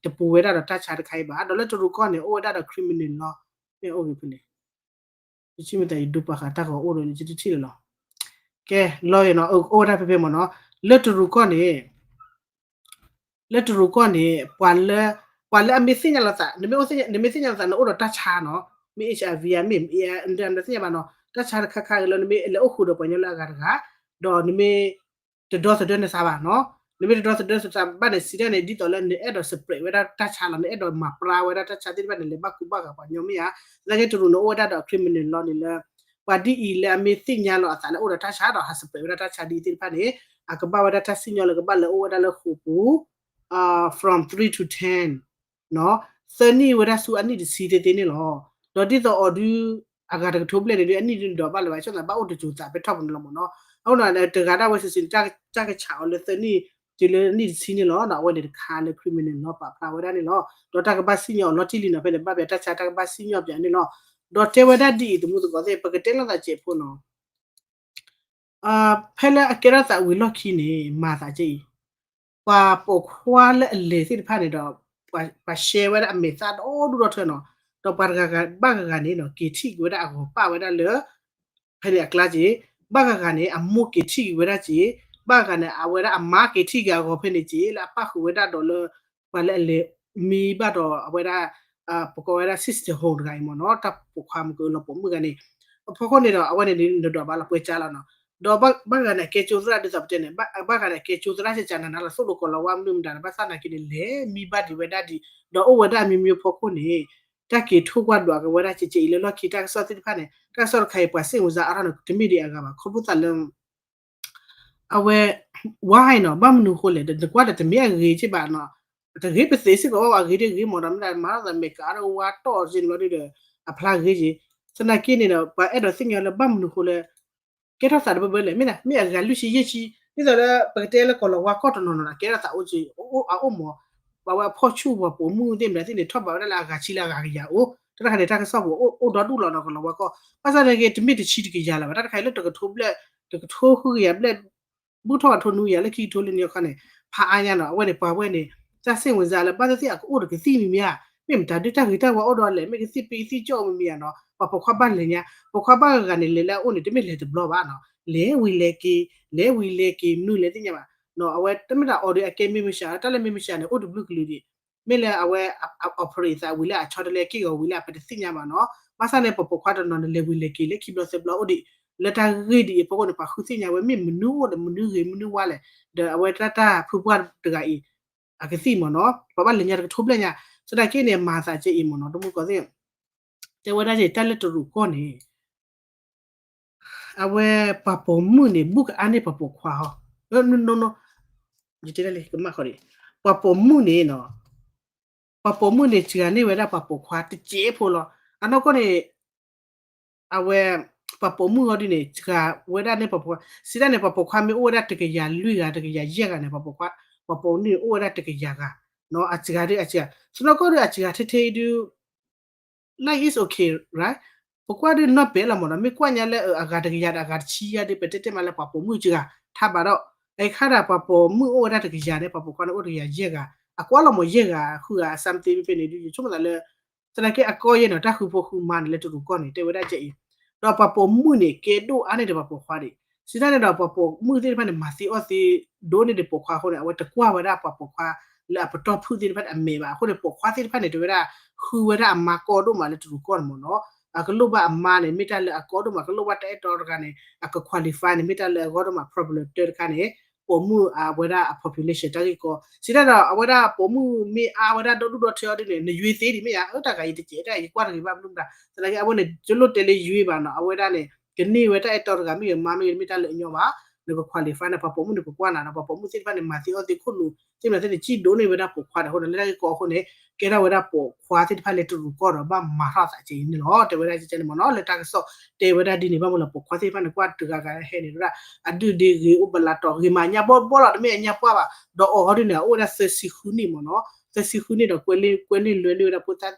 တပူၤဝဲဒၣ်ဒီးတၢ်ဆါတခါအံၤဘၣ်. ဒီးလၢတရူးကီၢ်န့ၣ် အိၣ်ဝဲဒၣ်ဒီး criminal law မ့ၢ်အိၣ်ဂ့ၤဖဲလဲၣ်, ယဆိကမိၣ်သးယဒိပာ်ဃာ်တၢ်ဂီၤအိၣ်ဒီး ယတထံၣ်လၢၤလီၤ. ကဲ လီၤယနီၤ အိၣ်ဝဲဒၣ်ဖဲဖဲမ့ၢ်နီၤ, လၢတရူးကီၢ်န့ၣ် လၢတရူးကီၢ်န့ၣ် ပှၤလၢ ပှၤလၢအမ့ၢ်သ့ၣ်ညါလီၤသး နမ့ၢ်သ့ၣ်ညါလီၤသး နအိၣ်ဒီးတၢ်ဆါနီၤ, မ့ၢ် HIV ဧါ မ့ၢ် နသ့ၣ်ညါဘၣ်နီၤ, တၢ်ဆါတခါခါဂ့ၤလၢနမ့ၢ်လဲၤအိၣ်ဃုာ်ဒီးပှၤကညီလၢအဂၤတဂၤ ဒီးနမ့ၢ် တဒီသဒၢနသးဘၣ်နီၤ, နမ့ၢ်တဒီသဒၢသဒၢဘၣ်န့ၣ် စံးတၢ်န့ၣ် ဒ်သိးလၢနအဲၣ်ဒိး spread ဝဲဒၣ်တၢ်ဆါလီၤ, နအဲၣ်ဒိးမၤပြါဝဲဒၣ်တၢ်ဆါသ့ၣ်တဖၣ်န့ၣ် လဲၤဘၣ်ကူဘၣ်ဂာ်ပှၤညီမ့ၢ်ဧါ. သနာ်က့တရူးန့ၣ် အိၣ်ဝဲဒၣ်ဒီး criminal law န့ၣ်လၢ ပှၤဒ်အံၤလၢအမ့ၢ်သ့ၣ်ညါလီၤအသးလၢအိၣ်ဒီးတၢ်ဆါဒီးဟး spread ဝဲဒၣ်တၢ်ဆါဒ်အံၤသ့ၣ်တဖၣ်န့ၣ် အကဘၣ်ဝဲဒၣ်တၢ်စံၣ်ညီၣ်လၢကဘၣ်လဲၤအိၣ်ဝဲဒၣ်လၢဃိာ်ပူၤ from three to ten သၢနံၣ်ဝဲဒၣ်ဆူအနံၣ်တဆံသ့သ့န့ၣ်လီၤ. ဒီးဒ်သိးအီၤဒု အဂၤတကထိဘျဲၣ်န့ၣ်ဒု အနံၣ်ဒုန့ၣ်ဒီးဘၣ်လၢၤဘၣ် ဆိသးဘၣ်အိၣ်တစိၤသးပဲထီၣ်ပူၤန့ၣ်လီၤမ့ၢ်နီၤ. အဃိန့ၣ် တဂၤဒၣ်ဝဲစံးစံးန့ၣ် တၢ်ကဆးအီၤလၢသၢနံၣ် တုၤလၢနံၣ်တဆံန့ၣ်လီၤ. ဒီးအဝဲန့ၣ်တခါလၢ criminal law ပာ်ဖျါဝဲဒၣ်န့ၣ်လီၤ. ဒီးတၢ်ကဘၣ်စံၣ်ညီၣ်အီၤလီၤတံၢ်လံနီၤ ဖဲန့ၣ် ဘၣ်ပှၤတၢ်ဆါတၢ်ကဘၣ်စံၣ်ညီၣ်ပှၤန့ၣ်လီၤ. ဒီးတဲဝဲဒၣ်ဒ်အံၤ သမူသကိးသ့ၣ် ပကတဲလိာ်သးစဲးဖိနီၤ ဖဲလၢအကဲထီၣ်သးဝံၤလီၢ်ခံန့ၣ် မၤသးကဲအံၤ ပှၤပိာ်ခွါလၢအလဲၤသ့ၣ်တဖၣ်န့ၣ်ဒီး ပှၤ share ဝဲဒၣ်အမဲာ်သၣ်ဒီဒူၣ်ဒီထၢနီၤ. ဒီးပှၤတဂၤဂၤဘၣ်ဂၤဂၤန့ၣ်နီၤ က့ၤထံၣ်က့ၤဝဲဒၣ်အဂီၤပၣ်ဝဲဒၣ်လၢ ဖဲန့ၣ်အကျါက့ၤ ဘၣ်ဂၤဂၤန့ၣ် အမိၢ်က့ၤထံၣ်က့ၤဝဲဒၣ်က့ၤ ဘၣ်ဂၤန့ၣ် အဝဲဒၣ်အမါက့ၤထံၣ်က့ၤအဂီၤဖဲန့ၣ်က့ၤ လၢအပၣ်ဃုာ်ဝဲဒၣ်ဒီးလၢ ပှၤလၢအလဲၤမံဘၣ်ဒီးအဝဲဒၣ် ပကိးဝဲဒၣ် sister home တဂၤအံၤမ့ၢ်နီၤ တၢ်ပိာ်ခွါမုၣ်ကလီၤပိာ်မုၣ်ဂၤန့ၣ် အဖီခိၣ်န့ၣ်ဒီး အဝဲန့ၣ်နဒွးဘၣ်လီၤပှဲၤကၠါလီၤနီၤ. ဒီးဘၣ်ဂၤန့ၣ် အကဲကၠိသရၣ်ဒ်သိးပတဲန့ၣ် ဘၣ်ဂၤန့ၣ် အကဲကၠိသရၣ်စကနၤနၤလီၤ သိၣ်လိကီၤလၤဝါမနုၤမတၤဒီး ဘၣ်ဆၣ်သနာ်က့န့ၣ် လဲၤမံဘၣ်ဒံးဝဲဒၣ်ဒံး ဒီးအိၣ်ဝဲဒၣ်မံမံဖီခိၣ်န့ၣ် တၢ်က့ၤထိၣ်ကွၢ်ဒွးက့ၤဝဲဒၣ်ကဲကဲအံၤလၢလီၢ်ခံတၢ်ကစီၣ်သ့ၣ်တဖၣ်န့ၣ် တၢ်ကစီၣ်တခါအံၤ ပှၤစ့ၣ်ဝံၤစါအါထီၣ်န့ၣ် တမ့ၢ်ဒံးအဂၤဘၣ် ခီဖျိသးလၢ အဝဲ why နီၤ ဘၣ်မနုၤဃိလဲၣ် နကွၢ်ဒီးတမ့ၢ်အဂ့ၤက့ဘၣ်နီၤ တဂ့ၤပသ့စ့ၢ်ကီးဘၣ် အဂ့ၤတဂ့ၤမ့ၢ်ဒီး မ့ၢ်ဒၣ်မၤထီၣ်သးမဲာ်ကးဒီးဝါတီၢ်စ့ၢ်န့ၣ်လီၤဒုဒီး အဖျါဂ့ၤက့ သနာ်က့န့ၣ်ဒီး ပှၤအဲၣ်ဒိးသ့ၣ်ညါလၢဘၣ်မနုၤဃိလၢ ကဲထီၣ်သးတဘၢဘၢလဲၣ် မ့ၢ်ဒၣ် မ့ၢ်အဂၤလွံၢ်ဆံယဲၢ်ဆံ ဒ်သိးလၢပကတဲလၢကီၤလၤဝါကီၢ်တနီၤနီၤ ကဲထီၣ်သးအိၣ်က့ အအိၣ်မး ပှၤဝဲအဖီၣ်ဆူၣ်ပှၤပိာ်မုၣ်သ့ၣ်မတၤသ့ၣ်န့ၣ် ထီၣ်ဘးဝဲဒၣ်လၢအဂၤဆံလၢအဂၤကယၤအိၣ် တၢ်တခါန့ၣ် တၢ်ကစီၣ်ပူၤအိၣ်ဒီဒူၣ်လီၤနီၤ ကီၤလၤဝါကီၢ် ဘၣ်ဆၣ်သနာ်က့ တမ့ၢ်တဆံတကယၤလၢၤဘၣ် တၢ်တခါအံၤလၢတကထိဘျဲၣ် တကထိဃုကယၤဘျဲၣ် ဘူၣ်ထီၣ်အထိနွံကယၤလၢခံကထိလၢနံၤအခီန့ၣ် ဖးအါညါနီၤ အဝဲန့ၣ် ပှၤဝဲန့ၣ် တၢ်စ့ၣ်ဝံၤစါလၢဘၣ်သ့ၣ်သ့ၣ်အကအိၣ်ဒီးကသံၣ်မံၤမံၤဧါ မ့ၢ်မတၤဒုတၢ်ဂ့ၤတၢ်ဝါအိၣ်ဒီးလဲၣ် မ့ၢ်ကသံၣ်ပ့ကသံၣ်ကၠီၣ်မံၤမံၤဧါနီၤ ပှၤပိာ်ခွါဘၣ်လဲၤညါ ပိာ်ခွါဘၣ်ဂၤဂၤန့ၣ် လဲၤလၢအအိၣ်န့ၣ် တမ့ၢ်လဲၤတဘျီဘၣ်နီၤ လဲၤဝံၤလဲၤက့ၤ လဲၤဝံၤလဲၤက့ၤ မနုၤလဲၤသ့ၣ်ညါဘၣ်နီၤ အဝဲတမ့ၢ်ဒၣ်အီၤဒီးအကဲမ့ၢ်မဆှး တၢ်လၢမ့ၢ်မဆှးန့ၣ် အိၣ်တဘျုးကလုာ်ဒံး မ့ၢ်လၢအဝဲ operate သးဝံၤလၢအဆီတလဲက့ၢ်ဂီၤဝံၤလၢအပတသ့ၣ်ညါဘၣ်နီၤ ဘၣ်ဆၣ်န့ၣ် ပပိာ်ခွါတနီၤန့ၣ် လဲၤဝံၤလဲၤက့ၤလၢခံဘျီသၢဘျီအိၣ်ဒံး လၢတၢ်ဂ့ၢ်ဒ်အံၤအဖီခိၣ်န့ၣ် ပှၤဃုသ့ၣ်ညါဝဲမ့ၢ်မနုၤအိၣ်ဒီးမနုၤဂ့ၤမနုၤဝါလဲၣ် ဒီးအဝဲတၢ်တၢ်ဖုပှၢ်တဂၤအံၤ အကသံၣ်မ့ၢ်နီၤ ပှၤဘၣ်လဲၤညါတကထိဘျဲၣ်ညါ သနာ်က့န့ၣ် မၤသးကဲအံၤမ့ၢ်နီၤ တမူကီၢ်သ့ၣ် တဲဝဲဒၣ်က့ၤတၢ်လၢတရူးကီၢ်န့ၣ် အဝဲပှၤပိာ်မုၣ်န့ၣ် ဘူးကအါန့ၢ်ပှၤပိာ်ခွါဟီ ယတဲလၢကမၣ်ဃီဒံး ပှၤပိာ်မုၣ်န့ၣ်နီၤ ပှၤပိာ်မုၣ်န့ၣ် စှၤန့ၢ်ဝဲဒၣ်ပှၤပိာ်ခွါတစဲးဖိလီၤ အနီၢ်ကီၢ်န့ၣ် အဝဲ ပှၤပိာ်မုၣ်ဟီဒ်န့ၣ် စှၤဝဲဒၣ်န့ၣ်ပှၤပိာ်ခွါ စံးတၢ်န့ၣ် ပှၤပိာ်ခွါမ့ၢ်အိၣ်ဝဲဒၣ်တကယၤလွံၢ်ဂၤ တကယၤယဲၢ်ဂၤန့ၣ် ပှၤပိာ်ခွါ ပှၤပိာ်မုၣ်န့ၣ်အိၣ်ဝဲဒၣ်တကယၤဂၤ နီၤ အစှၤဒ်အစှၤ သနီၢ်ကီၢ်ဒ်အစှၤထဲထဲအံၤဒု life is okay right ပကွၢ်ဒ်နီၢ်ပဲာ်လီၤမ့ၢ်နီၤ မ့ၢ်ကွၢ်ညါလၢအဂၤတကယၤဒီးအဂၤတဆံယါဒ် ပတဲတဲမးလၢပှၤပိာ်မုၣ်စှၤ ထါဘၣ်ဒီး အခါဒၣ်ပှၤပိာ်မုၣ်အိၣ်ဝဲဒၣ်တကယၤန့ၣ် ပှၤပိာ်ခွါန့ၣ်အိၣ်တကယၤယဲၢ်ဂၤ အကွၢ်လီၤမ့ၢ်ယဲၢ်ဂၤ ဃုဂၤ something ဖဲန့ၣ်ဒု ယဆိကမိၣ်သးလၢ သနာ်က့အကီၢ်ယဲၢ်နီၤ တၢ်ဃုဖိဃုမါန့ၣ်လၢတရူးကီၢ်န့ၣ် တဲဝဲဒၣ်ကဲအံၤ ဒီးပှၤပိာ်မုၣ်န့ၣ် ကဲဒိၣ်အါန့ၢ်ဒီးပှၤပိာ်ခွါဒံး စံးတၢ်န့ၣ်ဒီး ပှၤပိာ်မုၣ်သ့ၣ်တဖၣ်န့ၣ် မၤသံအီၣ်သံဒိၣ်န့ၢ်ဒီးပိာ်ခွါအဃိန့ၣ် အဝဲတကွၢ်ဝဲဒၣ်ပှၤပိာ်ခွါလၢအပတီၢ်ဖုၣ်သ့ၣ်တဖၣ်န့ၣ်အမဲာ်ဘၣ် အဃိန့ၣ် ပိာ်ခွါသ့ၣ်တဖၣ်န့ၣ် တဲဝဲဒၣ် ဃုဝဲဒၣ်အမါကီဒိၣ်မးလၢတရူးကီၢ်န့ၣ်မ့ၢ်နီၤ အကလိၣ်ဘၣ်အမါန့ၣ် မ့ၢ်တၢ်လၢအကီဒိၣ်မး ကလိၣ်ဘၣ်တၢ်အဲၣ်တီတဂၤန့ၣ် အက qualify န့ၣ် မ့ၢ်တၢ်လၢအဂီၢ်ဒိၣ်မး problem တၢတခါန့ၣ် ပိာ်မုၣ်အဝဲဒၣ်အ population တၢ်ဂ့ၢ်ကီ စံးတၢ်ဒီး အဝဲဒၣ်ပိာ်မုၣ်မ့ၢ်အါဝဲဒၣ်ဒီဒူၣ်ဒီထၢအီၤဒ်န့ၣ် နယွ့သ့ဒံးမ့ၢ်ယါ အတၢ်ဂၤအံၤတစဲးတၢ်အံၤ ယကွၢ်တဂ့ၤဘၣ်မနုၤမတၤ သနာ်က့အဝဲန့ၣ် ယလိၣ်တဲလၢယွ့ဘၣ်နီၤ အဝဲဒၣ်န့ၣ် ကန့ၢ်ဝဲတၢ်အဲၣ်တီတဂၤမ့ၢ်ဂ့ၤ မါမ့ၢ်ဂ့ၤ မ့ၢ်တၢ်လၢအညီဘၣ် နက qualify န့ၣ် ပှၤပိာ်မုၣ်န့ၣ် ပကွၢ်နၤဒီး ပှၤပိာ်မုၣ်သ့ၣ်တဖၣ်န့ၣ် မၤသံအီၣ်သံခိၣ်နူာ် သ့ၣ်မနုၤသ့ၣ်န့ၣ် စံၣ်ဒိၣ်န့ၢ်ဝဲဒၣ်ပိာ်ခွါဒီးအဃိန့ၣ် လၢတၢ်ဂ့ၢ်ကီအဃိန့ၣ် ကဲထီၣ်ဝဲဒၣ်ပိာ်ခွါသ့ၣ်တဖၣ်လၢတရူးကီၢ်ဒီး ဘၣ်မၤထီၣ်သးကဲအံၤန့ၣ်လီၤ တဲဝဲဒၣ်ကဲန့ၣ်မ့ၢ်နီၤ လၢတၢ်ကစီၣ်တဲဝဲဒၣ်ဒ်န့ၣ် ဘၣ်မနုၤလၢပိာ်ခွါသ့ၣ်တဖၣ်န့ၣ် ကွၢ်တဂၤဂၤဟဲန့ၣ်ဝဲဒၣ် အဒုၣ်ဒ့ဂ့ၤအိၣ်ဘလးတီၤဂ့ၤမး ညါဘီဘီလီၤ တမ့ၢ်အညါပှၢ်ဘၣ် ဒီးအီၤဟီဒ်န့ၣ် အအိၣ်ဝဲဒၣ်သၢဆံဃုနံၣ်မ့ၢ်နီၤ သၢဆံဃုနံၣ်ဒီး ကွဲလ့ၢ်ကွဲလ့ၢ်လွဲလ့ၢ်ဝဲဒၣ် ဖိသၣ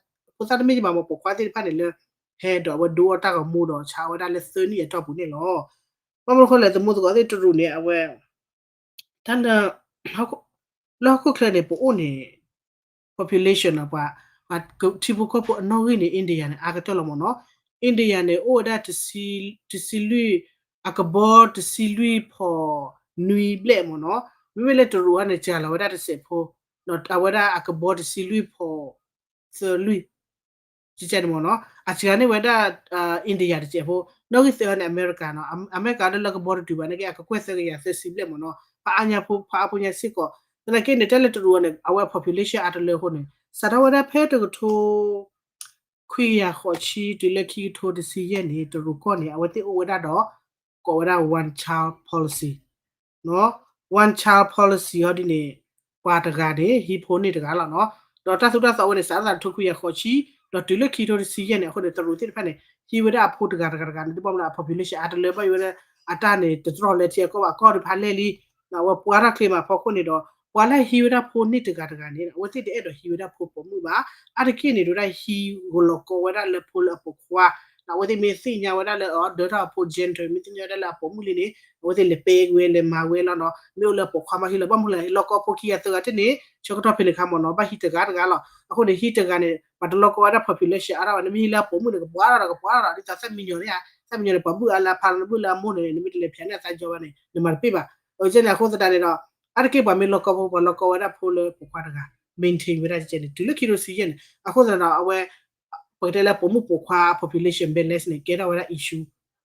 ်တမ့ၢ်ယဘၣ်မ့ၢ်ပိာ်ခွါသ့ၣ်တဖၣ်န့ၣ်လၢ ဟဲဒီးအဝဲဒိအီၣ်တၢ်ဂီၤမူဒီးဆါဝဲဒၣ်လၢသၢနံၣ်အတီၢ်ပူၤန့ၣ်လီၤ ဘၣ်မနုၤဃိလဲၣ် သမူသကိးသ့ၣ်တရူးန့ၣ် အဝဲ တၢ်လၢ လၢဟီၣ်ခိၣ်ချၢန့ၣ် ပအိၣ်န့ၣ် population နီၤ ပှၤ ပှၤထံဖိကီၢ်ဖိအနီၣ်ဂံၢ်န့ၣ် India န့ၣ် အါကတၢၢ်လီၤမ့ၢ်နီၤ India န့ၣ် အိၣ်ဝဲဒၣ် တဆံလွံၢ် အကဘီတဆံလွံၢ်ဖီၣ်နွံဘျဲၣ်မ့ၢ်နီၤ မ့မ့ၢ်လၢတရူးအံၤန့ၣ် စှၤလီၤဝဲဒၣ်တစဲးဖိ အဝဲဒၣ်အကဘီတဆံလွံၢ်ဖီၣ် သၢလွံၢ် ကကဲန့ၣ်မ့ၢ်နီၤ အစှၤန့ၢ်ဝဲဒၣ် India တစဲးဖိ နီၣ်ဂံၢ်သၢန့ၣ် အမဲရကၤနီၤ အမဲရကၤဒၣ်လၢကဘီတတုၤဘၣ်န့ၣ်က့ အကကွဲၢ်သၢကယၤသၢဆံဘျဲၣ်မ့ၢ်နီၤ ဖးအါညါဖိ ဖးအါဖိညါစ့ၢ်ကီး. သနာ်က့န့ၣ် တဲလၢတရူးအီၤန့ၣ် အဝဲ population အါတလၢအဃိန့ၣ် စးထီၣ်ဝဲဒၣ်ဖဲတကထိ ခွံကယၤဃိးဆံတုၤလၢခံကထိတဆံယဲၢ်န့ၣ် တရူးကီၢ်န့ၣ် အဝဲသ့ၣ်အိၣ်ဝဲဒၣ်ဒီး ကိးဝဲဒၣ် one child policy, one child policy ဟီဒ်န့ၣ် ပှၤတဂၤန့ၣ် ဟံးဖိန့ၢ်တဂၤလီၤနီၤ. ဒီးတၢ်သူတၢ်သီဝဲန့ၣ် စးထီၣ်သးတကထိခွံကယၤဃိးဆံ ဒီးတုၤလၢခံကထိတဆံယဲၢ်န့ၣ် အဃိန့ၣ် တရူးသ့ၣ်တဖၣ်န့ၣ် ဟံးဝဲဒၣ်အဖိတဂၤတဂၤတဂၤန့ၣ် ဒ်ဘၣ်မနုၤ အ population အါတလၢဘၣ် ယိၤဝဲဒၣ် အတၢ်န့ၣ် တတြီၢ်လၢထံအကီၢ်ဘၣ် ကီၢ်တဖၣ်လဲၣ်လံ. အဝဲပှၤတၢ်ချ့မးအဖီခိၣ်န့ၣ်ဒီး ပှၤလၢဟံးဝဲဒၣ်ဖိန့ၢ်တဂၤတဂၤန့ၣ် အဝဲသ့ၣ်တအဲၣ်ဒိးဟံးဝဲဒၣ်ဖိပိာ်မုၣ်ဘၣ်. အါတက့ၢ်န့ၣ် ဒိးဝဲဒၣ်ဟံးဂီၤလီၤကီဝဲဒၣ်လၢဖိလၢအပိာ်ခွါ, အဝဲသ့ၣ်မ့ၢ်သ့ၣ်ညါဝဲဒၣ်လၢ အဒၢထီၣ်အဖိ gender မ့ၢ်သ့ၣ်ညါဝဲဒၣ်လၢအပိာ်မုၣ်လံန့ၣ် အဝဲသ့ၣ်လဲၤပဲဝဲလဲၤမၤဝဲလီၤနီၤ. မ့ၢ်အိၣ်လၢအပိာ်ခွါမးဟံးလီၤ ဘၣ်မနုၤလဲၣ် လီၤကီဖိခံဂၤသၢဂၤတန့ၣ် ဆၢကတီၢ်ဖဲန့ၣ်ခါမ့ၢ်နီၤ ဘၣ်ဟံးတဂၤတဂၤလီၤ. အဃိန့ၣ် ဟံးတဂၤန့ၣ် ပှၤတလီၤကီဝဲဒၣ် population အါထီၣ်ဘၣ်. နမ့ၢ်ဟံးလၢအပိာ်မုၣ်န့ၣ် ကပှၤထီၣ်ဒီးကပှၤထီၣ်ဒီး ဒ်သိးသၣ်မံညီၤန့ၣ်ဧါ သၣ်မံညီၤန့ၣ် ပှၤဘုၣ်အါလၢအဖါလီၤ နဘုၣ်လၢအမိၢ်န့ၣ် နမ့ၢ်တလဲၤဖျဲးန့ၢ်အသးကၠီဘၣ်န့ၣ် နမၤတပ့ၢ်ဘၣ်. အကဲန့ၣ် အဃိသတးန့ၣ်ဒီး အါတက့ၢ်ပှၤမ့ၢ်လီၤကီဖိ ပှၤလီၤကီဝဲဒၣ်ဖိလၢပိာ်ခွါတဂၤ maintain ဝဲဒၣ်ကဲန့ၣ် တုၤလၢခံကထိတဆံယဲၢ်န့ၣ် အဃိသတးဒီး အဝဲ ပကတဲလၢပိာ်မုၣ်ပိာ်ခွါ population balance န့ၣ် ကဲထီၣ်ဝဲဒၣ် issue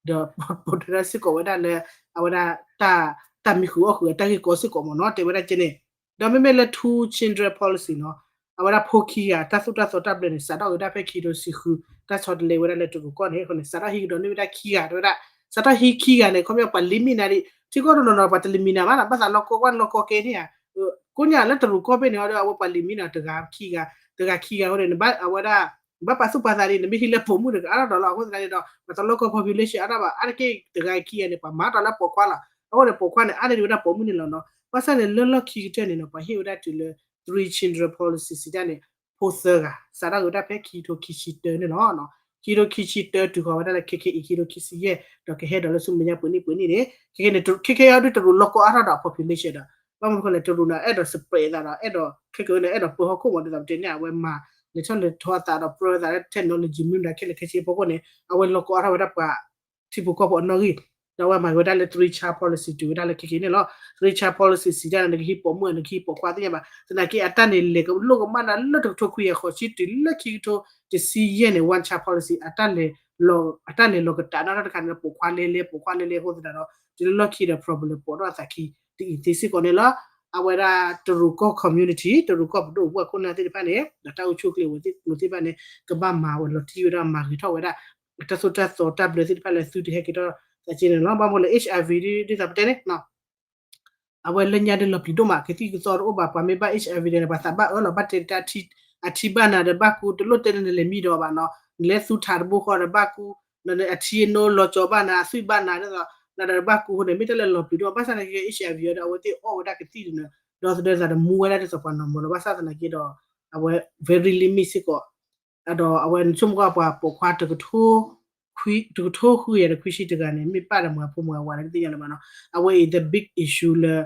ဒီး ပိာ်ထွဲဒၣ်စ့ၢ်ကီးဝဲဒၣ်လၢ အဝဲဒၣ် တၢ်မံဃုာ်အီၣ်ဃုာ်အတၢ်ဂ့ၢ်ကီစ့ၢ်ကီးမ့ၢ်နီၤ တဲဝဲဒၣ်ကဲန့ၣ်. ဒီးမ့မ့ၢ်လၢ two children policy နီၤ အဝဲဒၣ်ဖိခံဂၤ တၢ်သိၣ်တၢ်သီတၢ်ဘျၢန့ၣ် စးထီၣ်ဝဲဒၣ်ဖဲခံကထိတဆံဃု တၢ်ဆီတလဲဝဲဒၣ်လၢတရူးကီၢ်န့ၣ် အဃိန့ၣ် စးထီၣ်ဟံးကဒီးန့ၢ်ဝဲဒၣ်ခံဂၤ တဲဝဲဒၣ် စးထီၣ်ဟံးခံဂၤန့ၣ် ခီပညီပှၤ limit နၤဒံး ထံကီၢ်တနီၤနီၤ ပှၤတ limit နၤဘၣ်နီၤ ဘၣ်သးလီၤကီကွၢ်လီၤကီကဲန့ၣ်ဧါ. ကိးညါလၢတရူးကီၢ်ဖဲန့ၣ်ဒီး အဝဲပှၤ limit နၤတဂၤခံဂၤ တဂၤခံဂၤအဃိန့ၣ် နဘၣ်အဝဲဒၣ် နဘၣ်ပာ်သူၣ်ပာ်သးဒံး နမ့ၢ်ဟံးလၢပိာ်မုၣ်န့ၣ် ကအါထီၣ်ဒီးလီၤ. အဃိသတးန့ၣ်ဒီး ပှၤတလီၤကီ population အါထီၣ်ဘၣ် အါတက့ၢ်တဂၤခံဂၤန့ၣ် ပှၤမၤတီၢ်လၢပိာ်ခွါလီၤ. အဃိန့ၣ် ပိာ်ခွါန့ၣ် အါန့ၢ်ဒံးဝဲဒၣ်ပိာ်မုၣ်န့ၣ်လီၤနီၤ. ဘၣ်ဆၣ်န့ၣ် လၢလီၢ်ခံကတၢၢ်န့ၣ်နီၤ ပှၤဟ့ၣ်ဝဲဒၣ်တုၤလၢ three children policy စံးတၢ်န့ၣ် ဖိသၢဂၤ စးထီၣ်က့ၤဝဲဒၣ်ဖဲခံကထိခံဆံတၢန့ၣ်လီၤ. ခံကထိခံဆံတၢတုၤဃီၤဝဲဒၣ်လၢ ခဲခဲအံၤ ခံကထိခံဆံယဲၢ် ဒီးကဟဲဒီးလၢဆူမဲာ်ညါပှဲၤနံၣ်ပှဲၤနံၣ်န့ၣ် ခဲခဲန့ၣ် ခဲခဲအံၤဒုးတရူးလီၤကီအါထီၣ်ဒီး population ဒီး ဘၣ်မနုၤအဃိလဲၣ် တရူးန့ၣ် အဲၣ်ဒိး spread အသးဒီး အဲၣ်ဒိး ခဲကဲန့ၣ် အဲၣ်ဒိးပၢဟီၣ်ခိၣ်မး ဒ်သိးပတဲန့ၣ် အဝဲမၤလဲၤထီၣ်လဲၤထီအသးဒီး ပြၢအသးလၢ technology မ့ၢ်မတၤခဲလၢာ်ခဲဆ့အဖီခိၣ်န့ၣ် အဝဲလီၤကီအါထီၣ်ဝဲဒၣ်ပှၤ ထံဖိကီၢ်ဖိအနီၣ်ဂံၢ် ဒီးအဝဲမၤဝဲဒၣ်လၢ three child policy တုၤဝဲဒၣ်လၢခဲကနံၣ်န့ၣ်လီၤ. three child policy စံးတၢ်န့ၣ် နကဟံးပိာ်မုၣ် နကဟံးပိာ်ခွါသ့ၣ်ညါဘၣ်. သနာ်က့ အတၢ်န့ၣ် လဲၤကလိာ်ကမၣ်နၤလၢတကထိခွံကယၤဃိးဆံတုၤလၢခံကထိတဆံယဲၢ်န့ၣ် one child policy အတၢ်လဲၤလီၤကတၢၢ်နီတခါန့ၣ် ပိာ်ခွါလဲလဲ ပိာ်ခွါလဲလဲအဃိသတးဒီး တုၤလၢလီၢ်ခံဒီး problem ပိာ်ထီၣ်အသးခံတအံၤသ့စ့ၢ်ကီးန့ၣ်လီၤ. အဝဲဒၣ်တရူးကီၢ် community တရူးကီၢ်ပဒိၣ်ပှၤခိၣ်နၢ်သ့ၣ်တဖၣ်န့ၣ် ဒီးတၢ်အိၣ်ဆူၣ်အိၣ်ချ့ဝဲၤသ့ၣ်ကျိၤသ့ၣ်တဖၣ်န့ၣ် ကဘၣ်မၤဝဲလီၤတံၢ်ဝဲဒၣ် မၤဂ့ၤထီၣ်ဝဲဒၣ် တၢ်သိၣ်တၢ်သီတၢ်ဘျၢသ့ၣ်တဖၣ်လၢသုတဟဲက့ၤထီၣ်သးက့န့ၣ်လီၤ. ဘၣ်မနုၤလဲၣ် HIV ဒ်သိးပတဲန့ၣ် အဝဲလၢညါဒုးလီၤပျံၤဒိၣ်မး ကသံၣ်ကသီတအိၣ်ဘၣ် ပှၤမ့ၢ်ဘၣ် HIV ဒီးန့ၣ် ပှၤသးဘၣ်အၢလီၤ ဘၣ်တဲတၢ် အထံဘၣ်နၤဒီးဘၣ်ကူ တလိၣ်တဲလၢနလဲၤမံဒီးဘၣ်နီၤ နလဲၤသူထးတဘိဃီဒီးဘၣ်ကူ အထံအနိလီၤကၠီၤဘၣ်နၤ အသွံၣ်ဘၣ်နၤ ဒ်သိး နၤဒီးဘၣ်ကူအဃိန့ၣ် မ့ၢ်တၢ်လၢလီၤပျံၤဒိၣ် ဘၣ်ဆၣ်သနာ်က့ HIV ဒီးအဝဲသ့ၣ်အီၣ်ဝဲဒၣ်ကသံၣ်ဒီးန့ၣ် ဒီသဒၢသးဒီးမူဝဲဒၣ်ဒ်သိးပှၤနီၢ်မၤလီၤ ဘၣ်ဆၣ်သနာ်က့ဒီး အဝဲ very limit စ့ၢ်ကီး ဒီးအဝဲနဆိကမိၣ်ကွၢ်ပှၤပိာ်ခွါ တကထိဃုကယၤဒီးခွံဆံတဂၤန့ၣ် မ့ၢ်ပၢ်ဒီးမုၢ်အဖိမုၢ်အဝၤဒီးကသ့ၣ်ညါလၢၤဘၣ်နီၤ အဝဲအံၤ the big issue လၢ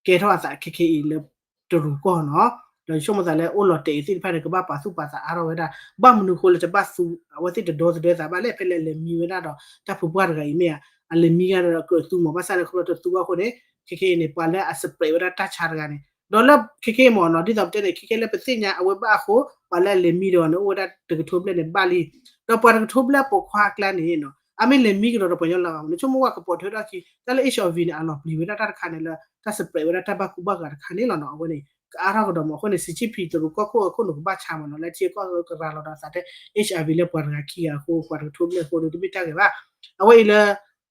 ကဲထီၣ်အသးခဲခဲအံၤလၢတရူးကီၢ်နီၤ ဒီးဆိကမိၣ်သးလၢအိၣ်လီၤတဲာ်အံၤသ့ၣ်တဖၣ်န့ၣ် ကဘၣ်ပာ်သူၣ်ပာ်သးအါထီၣ်ဝဲဒၣ် ဘၣ်မနုၤအဃိလၢတဘၣ်သူ အဝဲသ့ၣ်တဒီသဒၢသးဘၣ်လဲၣ် ဖဲလၢအလဲၤမံဝဲဒၣ်ဒီးတၢ်ဖုပှၢ်တဂၤအံၤမ့ၢ်ဧါ အလဲၤမံဂၤဒီးကြၢးသူမး ဘၣ်ဆၣ်န့ၣ် ခီဖျိတသူအဃိန့ၣ် ခဲခဲအံၤန့ၣ် ပှၤလၢအ spread ဝဲဒၣ်တၢ်ဆါတဂၤန့ၣ် ဒီးလၢခဲခဲအံၤမ့ၢ်နီၤ ဒ်သိးပတဲန့ၣ် ခဲခဲလၢပသ့ၣ်ညါအဝဲဘၣ်အဃိ ပှၤလၢအလဲၤမံဒီးန့ၣ် အိၣ်ဝဲဒၣ်တကထိဘျဲၣ်န့ၣ်ဘၣ်လံ ဒီးပှၤတကထိဘျဲၣ်ပိာ်ခွါအကျါန့ၣ်နီၤ အမ့ၢ်လဲၤမံကဒီးဒီးပှၤကညီလီၤဂာ်မး နဆိကမိၣ်ဝဲကပိာ်ထွဲထီၣ်ခံ တၢ်လၢ HIV န့ၣ် အလီၤပျံၤဝဲဒၣ်တၢ်တခါန့ၣ်လၢ တၢ် spread ဝဲဒၣ်တၢ်ဘၣ်ကူဘၣ်ဂာ်တခါန့ၣ်လီၤနီၤ အဝဲန့ၣ် ကအါထီၣ်ကဒီးမး အဃိန့ၣ် စံးဆံဖံးတရူးကီၢ်ခိၣ်အခိၣ်နူာ် ကဘၣ်ဆါမးနီၤ လၢထံကီၢ်ကရၤလီၤဒီးအသးထဲ HIV လၢပှၤတဂၤခံဂၤအဃိ ပှၤတကထိဘျဲၣ်အဃိန့ၣ် တမ့ၢ်တၢ်ဂ့ၤဘၣ် အဝဲအံၤလၢ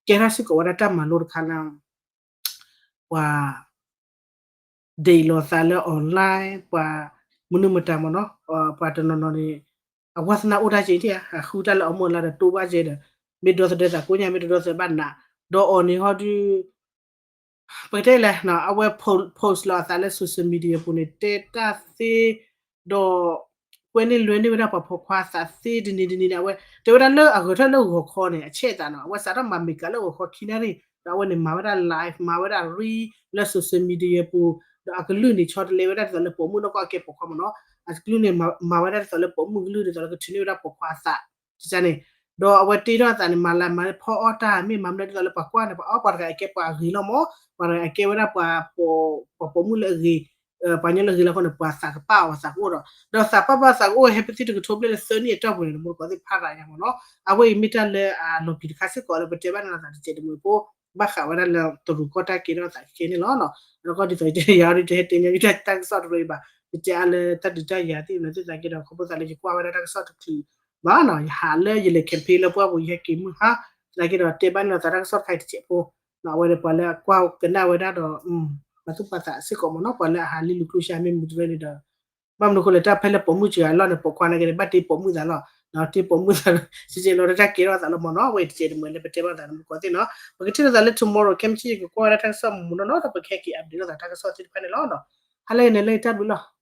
ကဲထီၣ်စ့ၢ်ကီးဝဲဒၣ်တၢ်မၤလိတခါလၢ ပှၤ ဒိးလီၤသးလၢ online ပှၤမနုၤမတၤမးနီၤ ပှၤတနီၤနီၤန့ၣ် အဝါသနာအိၣ်တၢ်က့ၤဧါ အဃုတၢ်လၢအမိၢ်အလါဒီးတိၢ်ဘၣ်ကဲဒီး မ့ၢ်ဒီသဒၢသးကိးညါ မ့ၢ်တဒီသဒၢဘၣ်နး ဒီးအီၤန့ၣ်ဟီဒုး ပကတဲလဲၣ် အဝဲ post လီၤအသးလၢ social media ပူၤန့ၣ် တဲတၢ်သ့ ဒီး ကွဲန့ၢ်လွဲန့ၢ်ဝဲဒၣ်ပှၤဖိခွါသးသ့တနံၤတနံၤန့ၣ် အဝဲ တဲဝဲဒၣ်လၢအဂဲၤထၢၣ်လၢဂီၤခီန့ၣ် အဆဲးသးနီၤ အဝဲစးထီၣ်မၤမ့ၢ်ကၤလၢဂီၤခီခံနၣ်ရံၣ် ဒီးအဝဲန့ၣ်မၤဝဲဒၣ် live မၤဝဲဒၣ် reel လၢ social media ပူၤ ဒီးအကလုၢ်န့ၣ်ဆီတလဲဝဲဒၣ်ဒ်သိးလၢပိာ်မုၣ်နီၢ်ကီၢ်အကဲပိာ်ခွါမးနီၤ အကလုၢ်န့ၣ် မၤဝဲဒၣ်ဒ်သိးလၢပိာ်မုၣ်ကလုၢ်ဒ်သိးလၢကထုးန့ၢ်ဝဲဒၣ်ပိာ်ခွါအသး န့ၣ် ဒီးအဝဲတ့ထီၣ်အသးန့ၣ် မၤလၤမၤဖီအီၣ်တၢ် မ့ၢ်မၤမနုၤဒ်သိးလၢပှၤကွၢ်န့ၣ် ပှၤအီၣ်ပှၤတဂၤအကဲပှၤအဂ့ၤလီၤမး ပှၤတဂၤအကဲဝဲဒၣ်ပှၤ ပှၤပိာ်မုၣ်လၢအဂ့ၤ ပှၤကညီလၢအဂ့ၤလီၤအဃိန့ၣ် ပှၤသးကပာ်အီၤသးကအိၣ်ဒီး ဒီးသးပာ်ပာ်သးကအိၣ်ဟဲဖဲသ့ၣ်တကထိဘျဲၣ်လၢသၢနံၣ်အတီၢ်ပူၤန့ၣ် မူတကိးသ့ၣ်ဖးရၤညါမးနီၤ အဝဲအံၤမ့ၢ်တၢ်လၢအလီၤပျံၤတခါစ့ၢ်ကီးလၢပတဲဘၣ်န့ၣ်လီၤသးတစဲးတမှဲၤဖိ ဘၣ်ဃးဝဲဒၣ်လၢတရူးကီၢ်တၢ်ကဲထီၣ်သးခဲန့ၣ်လီၤ. ဒီးကီၢ်ဒ်သိးယတဲယၤအံၤ တဟဲတဲညီယတၢ်ကစီၣ်တရူးအံၤဘၣ်, ယတဲအါလၢတၢ်ဒုးတၢ်ယၤသ့ၣ်မနုၤသ့ၣ်သနာ်က့ဒီး ခီဖျိသးလၢယကွၢ်ဝဲဒၣ်တၢ်ကစီၣ်တချုးဘၣ်နီၤ, ယဟးလၢယလဲၤ campaign လၢပှၢ်ပူၤ ယဟဲက့ၤမုၢ်ဟါ, သနာ်က့ဒီးတဲဘၣ်န့ၢ်လီၤသးတၢ်ကစီၣ်တခါအံၤတစဲးဖိ, အဝဲန့ၣ်ပှၤလၢအကွၢ်ကနၣ်ဝဲဒၣ်ဒီး ပာ်သူၣ်ပာ်သးစ့ၢ်ကီးမ့ၢ်နီၤ, ပှၤလၢအဟးလံလူၤကျိၣ်ဆါမ့ၢ်မုာ်တရၢန့ၣ်ဒီး ဘၣ်မနုၤအဃိလဲၣ် တၢ်ဖဲလၢပိာ်မုၣ်စှၤအလီၢ်န့ၣ် ပိာ်ခွါနာ်က့န့ၣ် ဘၣ်တ့ပိာ်မုၣ်သးလီၤ, တ့ပိာ်မုၣ်သးလီၤ စ့စ့လီၤ တၢ်ကဲထီၣ်သးလီၤမ့ၢ်နီၤ, အဝဲအံၤတစဲးတမှဲၤလၢပတဲဘၣ်သးမူကီးသ့ၣ်နီၤ, ပကထံၣ်လိာ်သးလၢ tomorrow ခဲမုၢ်ဆ့ၣ် ယကကွၢ်ဝဲဒၣ်တၢ်ကစီၣ်မူးမူးနီၢ်နီၢ် ဒီးပကဟဲက့ၤ update လိာ်သးတၢ်ကစီၣ်သ့ၣ်တဖၣ်န့ၣ်လီၤ. ဟါလၢအဂ့ၤန့ၣ် လၢတၢ်ဘျုးလီၤ.